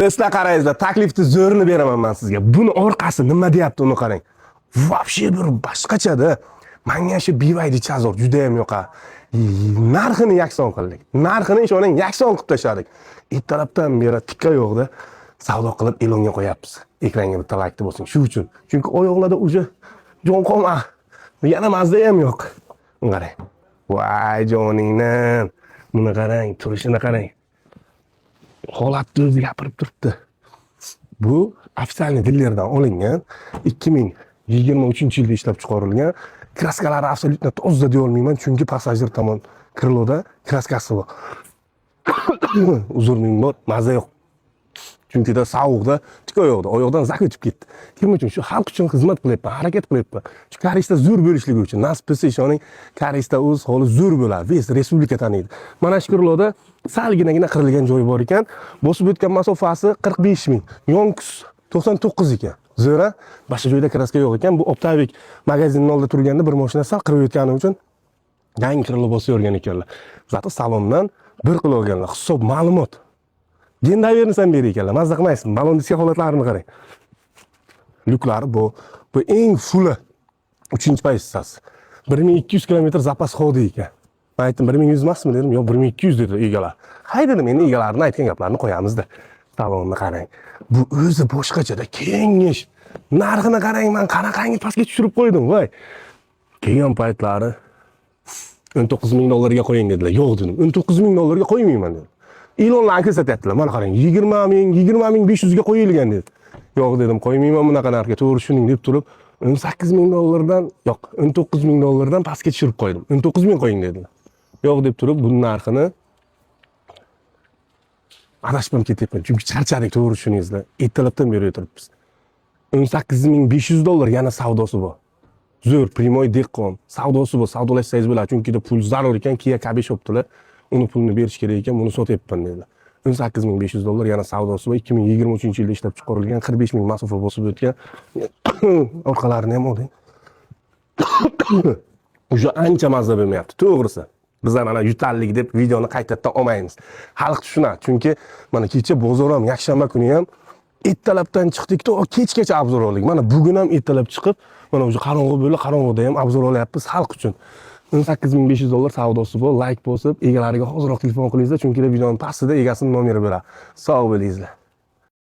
Do'stlar, qarangizlar, taklifni zo'rini beraman man sizga. Buni orqasi nima deyapti, uni qarang. Вообще bir boshqachada. Manga shu BYD Chazor juda ham yoqadi. Narxini yakson qildik. Narxini, ishoning, yakson qilib tashladik. Ertalabdan beri tikka yo'qda savdo qilib e'longa qo'yapmiz. Ekranga bitta laykni bosing. Shu uchun. Chunki oyoqlarda уже jon qolmadi. Yana mazza ham yo'q. Buni qarang. Voy joningdan. Buni qarang, turishini qarang. Holatni o'zi gapirib turibdi. Bu официальный dilerdan olingan, 2023 yilda ishlab chiqarilgan. Краска lari абсолютно toza deya olmayman, chunki пассажир tomon крыло da краска si bor. Uzr ming bor, maza yo'q. Chunki da sovuqda tik oyoqda, oyoqdan zak o'tib ketdi. Kim uchun? Shu xalq uchun xizmat qilyapman, harakat qilyapman. Shu koreysda zo'r bo'lishligi uchun. Nasib bo'lsa, ishoning, koreysda o'z holi zo'r bo'ladi. Весь respublika taniydi. Mana shu крыло da salginagina qirilgan joyi bor ekan. Bosib o'tgan masofasi 45 ming. Yonkus 99 ekan. Zo'ra. Boshqa joyda краска yo'q ekan. Bu оптовик magazinning oldida turganda bir mashina sal qirib o'tgani uchun yangi крыло bosib yuborgan ekanlar. Зато salondan bir qilib olganlar. Hisob ma'lumot. Гендоверность ham berar ekanlar. Mazza qilmaysizmi? Balon diska holatlarini qarang. Lyuklari bu eng full i 3 pozitsiyasi. 1200 kilometr запас хода ekan. Men aytdim, 1100 emasmi dedim. Yo'q, 1200 dedi egalar. Hay dedim, endi egalarini aytgan gaplarini qo'yamizda. Salonni qarang. Bu o'zi boshqachada kengish. Narxini qarang, man qanaqangi pastga tushirib qo'ydim, voy. Kelgan paytlari 19 ming dollarga qo'ying dedilar. Yo'q dedim. 19 ming dollarga qo'ymayman dedim. E'lonlarni ko'rsatyaptilar. Mana qarang, 20 ming, 20 ming 500 ga qo'yilgan dedi. Yo'q dedim, qo'ymayman bunaqa narxga. To'g'ri tushuning deb turib, 18 ming dollardan, yo'q, 19 ming dollardan pastga tushirib qo'ydim. 19 ming qo'ying dedilar. Yo'q deb turib, buni narxini adashib ham ketyapman, chunki charchadik, to'g'ri tushuningizlar. Ertalabdan beri o'tiribmiz. 18 500 dollar, yana savdosi bor. Zo'r, прямой dehqon, savdosi bor, savdolashsangiz bo'ladi, chunki pul zarur ekan. Kia K5 olibdilar, uni pulini berish kerak ekan, buni sotyapman dedilar. 18 500 dollar, yana savdosi bor. 2023 yilda ishlab chiqarilgan, 45 ming masofa bosib o'tgan. Orqalarini ham oling. Уже ancha mazza bo'lmayapti, to'g'risi. Bizlar mana yutallik deb videoni qaytadan olmaymiz, xalq tushunadi, chunki mana kecha bozor ham, yakshanba kuni ham ertalabdan chiqdik, to kechgacha обзор oldik. Mana bugun ham ertalab chiqib, mana уже qorong'i bo'ldi, qorong'ida ham обзор olyapmiz xalq uchun. 18 500 dollar, savdosi bor. Layk bosib, egalariga hoziroq telefon qilingizlar, chunki videoni pastida egasini nomeri bo'ladi. Sog' bo'lingizlar.